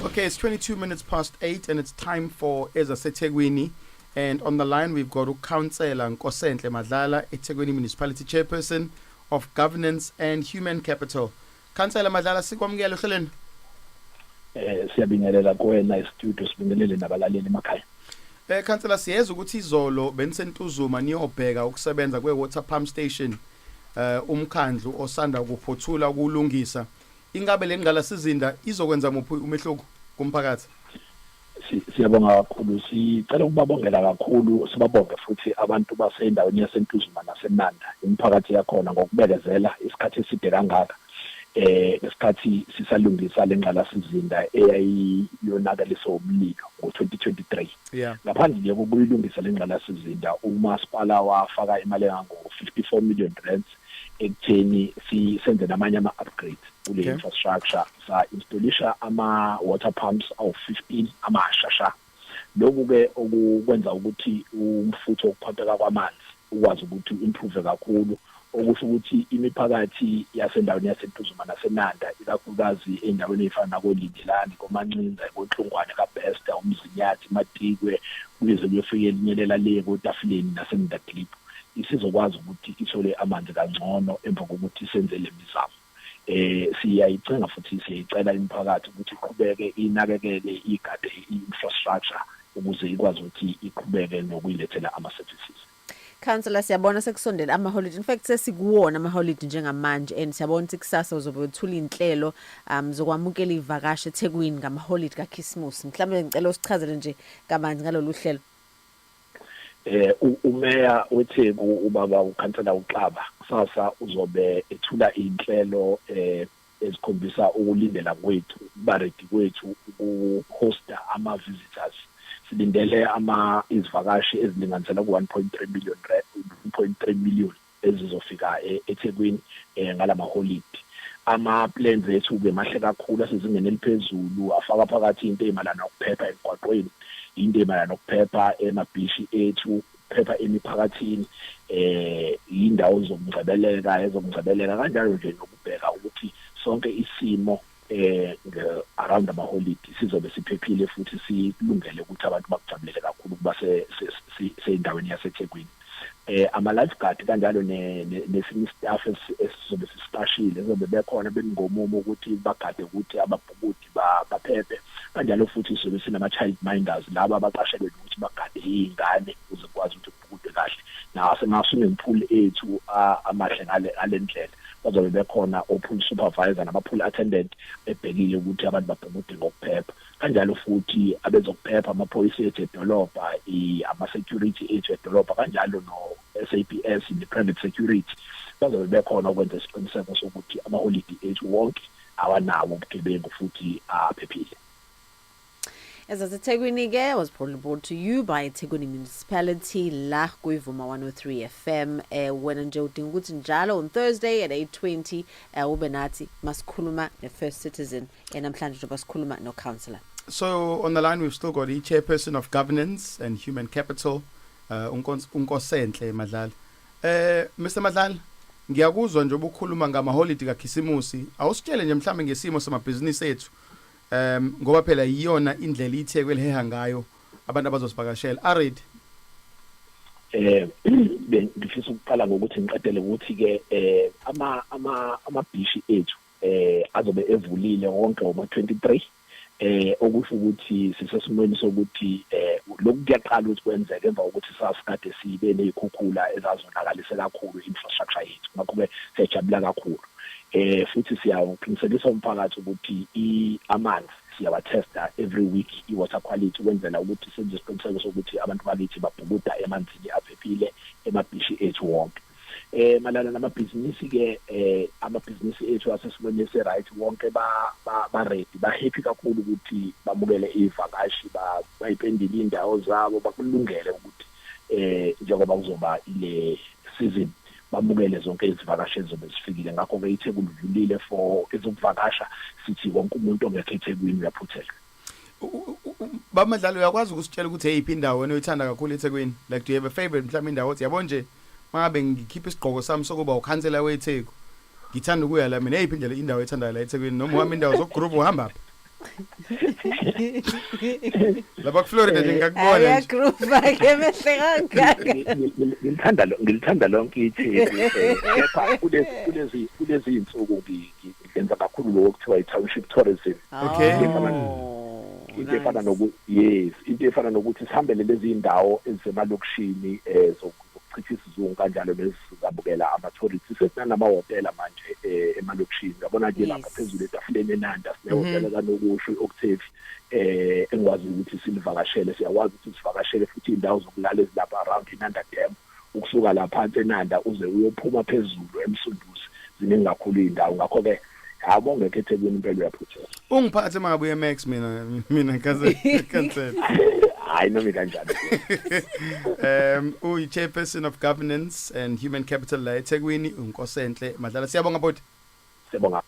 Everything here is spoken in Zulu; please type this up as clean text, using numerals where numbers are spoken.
Okay, it's 22 minutes past 8 and it's time for EzaseThekwini. And on the line we've got uCouncillor Nkosenhle Madlala, eThekwini Municipality Chairperson of Governance and Human Capital. Councillor Madlala, sikwamukele ohlelweni. Siyabingelela kuwena e-studio, sibingelele nabalaleli emakhaya. Councillor, siyeza ukuthi izolo beniseNtuzuma niyobheka ukusebenza kwe-water pump station umkhandlu osanda kuphothula ukulungisa. Ingabe le ngqalasizinda izokwenza muphi umehluko kumphakathi? Siyabonga kakhulu. Sicela ukubabongela kakhulu, sibabonge futhi abantu basendaweni yaseNtuzuma naseNanda, imiphakathi yakhona, ngokubekezela isikhathi eside kangaka ngesikhathi sisalungisa lengqalasizinda eyayiyonakaliswa umlilo ngo-2023. Ngaphandle nje kokuyilungisa lengqalasizinda, umasipala wafaka imali engango-54 million rands ekutheni senze namanye ama-upgrades kule infrastructure, sa-installisha ama-water pumps awu-15 amasha sha. Lokhu-ke okukwenza ukuthi umfutho wokuphatheka kwamanzi ukwazi ukuthi improve kakhulu, okusho ukuthi imiphakathi yasendaweni yaseNtuzuma naseNanda, ikakhulukazi ey'ndaweni ey'fana nakoLindelani, koMancinza, koNhlungwane, kaBester, uMzinyathi, Matikwe, kuze kuyofika elinyelela le koTafuleni naseMndaklip, isizokwazi ukuthi ithole amanzi kangcono emva kokuthi senze le mizamo. Siyayicenga futhi siyayicela imiphakathi ukuthi iqhubeke inakekele, igade i-infrastructure ukuze ikwazi ukuthi iqhubeke nokuyilethela ama-services. Councillor, siyabona sekusondela ama-holiday. In fact, sesikuwona ama-holiday njengamanje and siyabona ukuthi kusasa uzobe wethula inhlelo zokwamukela ivakashi eThekwini ngama-holiday kaKhisimusi. Mhlawumbe ngicela usichazele nje kabanzi ngalolu hlelo. Umeya weTheku, ubaba ukhansela uXaba, kusasa uzobe ethula inhlelo ezikhombisa ukulindela kwethu, ukuba ready kwethu ukuhosta ama visitors. Silindele ama izivakashi ezilinganiselwa ku 1.3 million, 1.3 million ezizofika eThekwini ngalama holiday. Ama plans ethu ke mahle kakhulu, asezingeni eliphezulu, afaka phakathi into ezimayelana nokuphepha emgwaqweni, into ezimayelana nokuphepha emabhishi ethu, ukuphepha emiphakathini, indawo zokungcebeleka, ezokungcebeleka kanjalo nje, nokubheka ukuthi sonke isimo around amaholidi sizobe siphephile futhi silungele ukuthi abantu bakujabulele kakhulu kuba seyindaweni yaseThekwini. Ama lifeguard kanjalo nesinye staff esizobe sisiqashile sizobe bekhona bengomumo ukuthi bagade ukuthi ababhukudi baphephe. Kanjalo futhi sizobe sinama child minders, laba abaqashelwe ukuthi bagade izingane ukuze kukwazi ukuthi kubhukudwe kahle, nasema swimming pool ethu amahle ngale ndlela bazobe bekhona o-pool supervisor nama-pool attendant ebhekile ukuthi abantu babhukude ngokuphepha. Kanjalo futhi abezokuphepha, amaphoyisa ethu edolobha, ama-security ethu edolobha, kanjalo no-SAPS ne-private security bazobe bekhona ukwenza isiqiniseko sokuthi amaholidi ethu wonke awanawo ubugebengu futhi aphephile. EzaseThekwini ke was proudly brought to you by eThekwini Municipality la kuyivuma 103 FM. Wena nje udinga ukuthi njalo on Thursday at 8:20 ube nathi masikhuluma ne-First Citizen, namhlanje njengoba sikhuluma no councillor. So on the line we've still got the chairperson of Governance and Human Capital, uNkosenhle Madlala. Mr Madlala, ngiyakuzwa nje ubukhuluma ngama holiday kaKhisimusi. Awusitshele nje mhlambe ngesimo samabhizinisi ethu. Ngoba phela iyona indlela iTheku eliheha ngayo abantu abazosivakashela. Arid. Bengifisa ukuqala ngokuthi ngiqedele ukuthi ke amabhishi ethu azobe evulile wonke ngoma 23, okusho ukuthi sisesimweni sokuthi lokhu kuyaqala ukuthi kwenzeke emva kokuthi sasikade sibe nezikhukhula ezazonakalise kakhulu infrastructure yethu. Ngakho ke siyajabula kakhulu, futhi siyawuqinisekisa umphakathi ukuthi amanzi siyawathesta every week, i-water quality, ukwenzela ukuthi senze isiqiniseko sokuthi abantu bakithi babhukuda emanzini aphephile emabhishi ethu wonke. Malana namabhizinisi ke, amabhizinisi ethu asesimweni esi-right wonke, ba ready, ba happy kakhulu ukuthi bamukele ivakashi, bayipendile indawo zabo, bakulungele ukuthi njengoba kuzoba ile season bamukele zonke izivakashi ezizobe zifikile. Ngakho ke iTheku livulile for ezokuvakasha, sithi wonke umuntu ongekho eThekwini uyaphuthela. BaMadlala, uyakwazi ukusitshela ukuthi eyiphi indawo wena oyithanda kakhulu eThekwini? Like, do you have a favorite, mhlawumbe indawo othi, yabo nje, mangabe ngikhipha isigqoko sami sokuba ukhansela weTheku, ngithanda ukuya la mina? Eyiphi indlela, indawo oyithandayo la eThekwini, noma uhamba indawo zokugroove, uhamba phi? Lapha kuFlorida nje ngakubona nje. Ayagroova ke mehle kangaka. Ngilithanda lonke iTheku, kepha kulezi insuku ngenza kakhulu lokho kuthiwa i-township tourism. Oh, Into efana nice. noku yes, into efana nokuthi sihambele lezi indawo ezisemalokishini zokuchitha isizungu kanjalo, nezizabukela ama-tourists. Sesinanamahhotela manje emalokishini, yabona nje lapha phezulu etafuleni eNanda sinehhotela kanokusho, i-Octave, engikwazi ukuthi silivakashele. Siyakwazi ukuthi sivakashele futhi iy'ndawo zokulala ezilapha around iNanda Dam, ukusuka la phansi eNanda uze uyophuma phezulu eMsunduzi. Ziningi kakhulu iy'ndawo, ngakho-ke awubongekho eThekwini impela uyaphuthela. Ungiphathe mangabuye Max, mina cancel. Hayi, noma kanjani. Uyi chairperson of governance and human capital la eThekwini, uNkosenhle Madlala. Siyabonga, bhuti. Siyabonga.